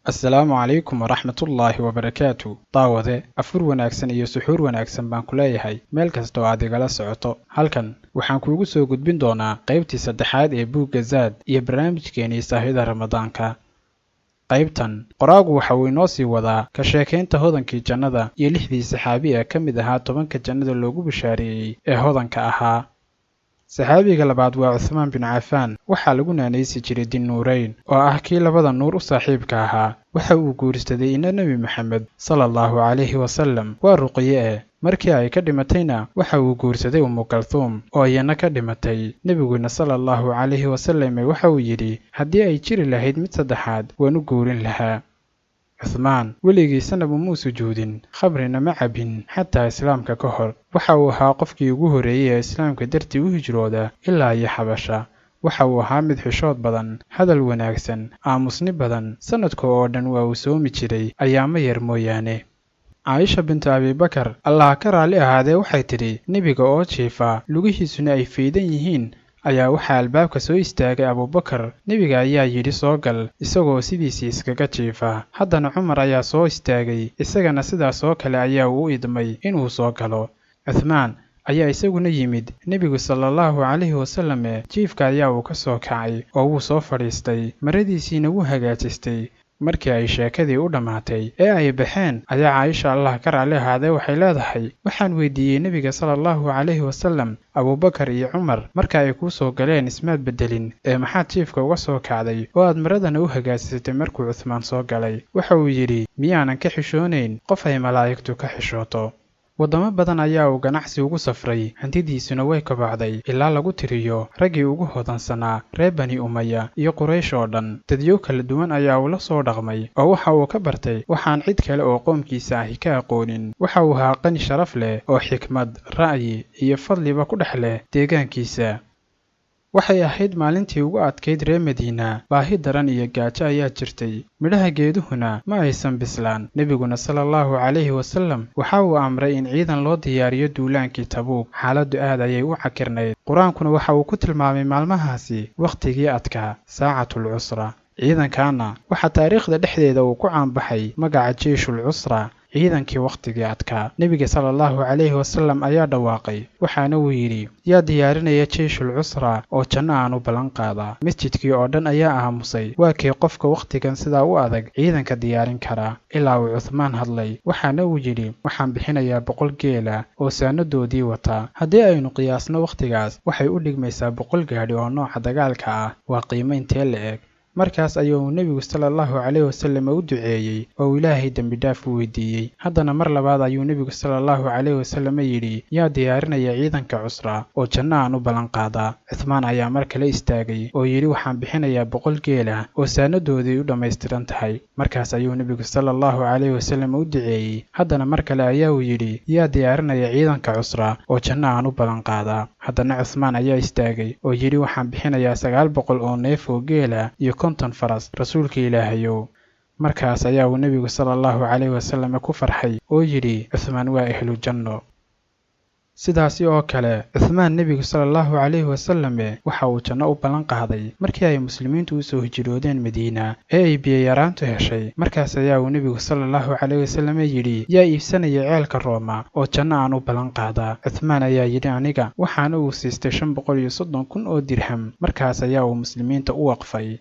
Assalaamu calaykum waraxmatullaahi wabarakaatu. Daawade, afur wanaagsan iyo suxuur wanaagsan baan ku leeyahay meel kasta oo aad igala socoto. Halkan waxaan kuugu soo gudbin doonaa qaybtii saddexaad ee buugga Zaad iyo barnaamijkeenii Saahida Ramadaanka. Qaybtan qoraagu waxa uu inoo sii wadaa ka sheekaynta hodankii jannada iyo lixdii saxaabi ee ka mid ahaa 10-ka jannada loogu bishaareeyey ee hodanka ahaa. Saxaabiga labaad waa Cuthmaan bin Cafaan. Waxaa lagu naanaysi jiray Dinnuurayn, oo ah kii labada nuur u saaxiibka ahaa. Waxa uu guursaday ina Nebi Maxamed sala allahu calayhi wasalam, waa Ruqiye eh. Markii ay ka dhimatayna waxa uu guursaday Ummu Kalthuum oo iyana ka dhimatay. Nebiguna sala allahu calayhi wasalam waxa uu yidhi, haddii ay jiri lahayd mid saddexaad waan u guurin lahaa. Cuthmaan weligiisana umuu sujuudin, khamrina ma cabin xataa islaamka ka hor. Waxa uu ahaa qofkii ugu horreeyey ee islaamka dartii u hijrooda ilaa iyo Xabasha. Waxa uu ahaa mid xishood badan, hadal wanaagsan, aamusni badan. Sanadka oo dhan waa uu soomi jiray, ayaamo yar mooyaane. Caaisha bintu Abibakar, Allah ka raalli ahaadee, waxay tidhi, nebiga oo jiifa, lugihiisuna ay faydan yihiin, ayaa waxaa albaabka soo istaagay Abuubakar. Nebiga ayaa yidhi, soo gal, isagoo sidiisii iskaga jiifa. Haddana Cumar ayaa soo istaagay, isagana sidaas oo kale ayaa uu u idmay inuu soo galo. Cuthmaan ayaa isaguna yimid. Nebigu sala allahu calayhi wasalame jiifka ayaa uu ka soo kacay oo wuu soo fadhiistay, maradiisiina wuu hagaajistay. Markii ay sheekadii u dhammaatay ee ay baxeen ayaa Caaisha, Allah ka raalli ahaadee, waxay leedahay, waxaan weydiiyey nebiga sala allahu calayhi wasalam, Abuubakar iyo Cumar marka ay kuu soo galeen ismaad beddelin, ee maxaad jiifka uga soo kacday oo aad maradana u hagaajisatay markuu Cuthmaan soo galay? Waxa uu yidhi, miyaanan ka xishoonayn qof ay malaa'igtu ka xishooto? Waddamo badan ayaa uu ganacsi ugu safray, hantidiisuna way kobocday ilaa lagu tiriyo raggii ugu hodansanaa reer Bani Umaya iyo Quraysh oo dhan. Dadyo kala duwan ayaa uu la soo dhaqmay oo waxa uu ka bartay waxaan cid kale oo qoomkiisa ahi ka aqoonin. Waxa uu ahaa qani sharaf leh oo xikmad, ra'yi iyo fadliba ku dhex leh deegaankiisa. Waxay ahayd maalintii ugu adkayd reer Madiina. Baahi daran iyo gaajo ayaa jirtay, midhaha geeduhuna ma aysan bislaan. Nebiguna sala allahu calayhi wasalam waxa uu amray in ciidan loo diyaariyo duulaankii Tabuuk. Xaaladdu aad ayay u cakirnayd. Qur-aankuna waxa uu ku tilmaamay maalmahaasi wakhtigii adkaa, saacatul cusra. Ciidankaana waxaa taariikhda dhexdeeda uu ku caanbaxay magaca Jeyshul Cusra, ciidankii wakhtigii adkaa. Nebiga sala allahu calayhi wasalam ayaa dhawaaqay, waxaana uu yidhi, yaa diyaarinaya Jeyshul Cusra oo janno aan u ballan qaadaa? Masjidkii oo dhan ayaa aamusay. Waa kii qofka wakhtigan sidaa u adag ciidanka diyaarin karaa? Ilaa uu Cuthmaan hadlay, waxaana uu yidhi, waxaan bixinayaa 100 geela oo saanadoodii wata. Haddii aynu qiyaasno wakhtigaas, waxay u dhigmaysaa 100 gaadhi oo nooca dagaalka ah. Waa qiimo intee la eg? Markaas ayuu nebigu sala allahu calayhi wasalam u duceeyey oo uu Ilaahay dembi dhaaf u weydiiyey. Haddana mar labaad ayuu nebigu sala allahu calayhi wasalam yidhi, yaa diyaarinaya ciidanka cusra oo janno aan u ballan qaadaa? Cuthmaan ayaa mar kale istaagay oo yidhi, waxaan bixinayaa 100 geela oo saanadoodii u dhammaystiran tahay. Markaas ayuu nebigu sala allahu calayhi wasalam u duceeyey. Haddana mar kale ayaa uu yidhi, yaa diyaarinaya ciidanka cusra oo janno aan u ballan qaadaa? Haddana Cuthmaan ayaa istaagay oo yidhi, waxaan bixinayaa 900 oo neef oo geela iyo 50 faras, rasuulka Ilaahayow. Markaas ayaa uu nebigu sala allahu calayhi wasalam ku farxay oo yidhi, Cuthmaan waa ehlu janno. Sidaasi oo kale Cuthmaan nebigu sala allahu calayhi wasalame waxa uu janno u ballan qaaday markii ay muslimiintu u soo hijroodeen Madiina ee ay biyo yaraantu heshay. Markaas ayaa uu nebigu sala allahu calayhi wasalame yidhi, yaa iibsanaya ceelka Rooma oo janno aan u ballan qaadaa? Cuthmaan ayaa yidhi, aniga. Waxaana uu siistay 530,000 oo dirham. Markaas ayaa uu muslimiinta u waqfay.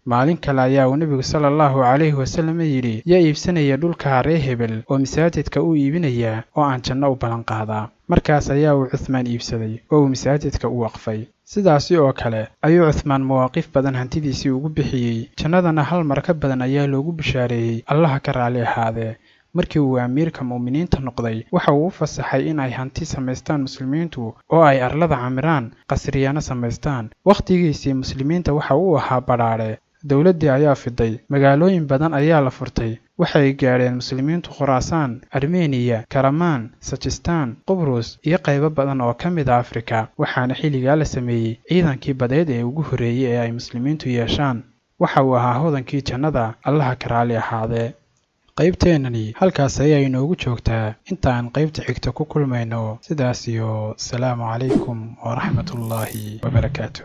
Maalin kale ayaa uu nebigu sala allahu calayhi wasalam yidhi, yaa iibsanaya dhulka reer hebel oo masaajidka u iibinaya oo aan janno u ballan qaadaa? Markaas ayaa uu Cuthmaan iibsaday oo uu masaajidka u waqfay. Sidaasi oo kale ayuu Cuthmaan mawaaqif badan hantidiisii ugu bixiyey, jannadana hal mar ka badan ayaa loogu bishaareeyey, Allaha ka raalli ahaadee. Markii uu amiirka mu'miniinta noqday, waxa uu u fasaxay in ay hanti samaystaan muslimiintu oo ay arlada camiraan, qasriyana samaystaan. Wakhtigiisii muslimiinta waxa uu ahaa badhaadhe. Dowladdii ayaa fiday, magaalooyin badan ayaa la furtay. Waxay gaadheen muslimiintu Khuraasaan, Armeniya, Karamaan, Sajistaan, Qubrus iyo qaybo badan oo ka mid ah Afrika. Waxaana xilligaa la sameeyey ciidankii badeed ee ugu horreeyey ee ay muslimiintu yeeshaan. Waxa uu ahaa hodankii jannada, Allaha ka raalli ahaadee. Qaybteennani halkaas ayaa inoogu joogtaa. Inta aan qaybta xigta ku kulmayno, sidaas iyo salaamu calaykum waraxmatullaahi wabarakaatu.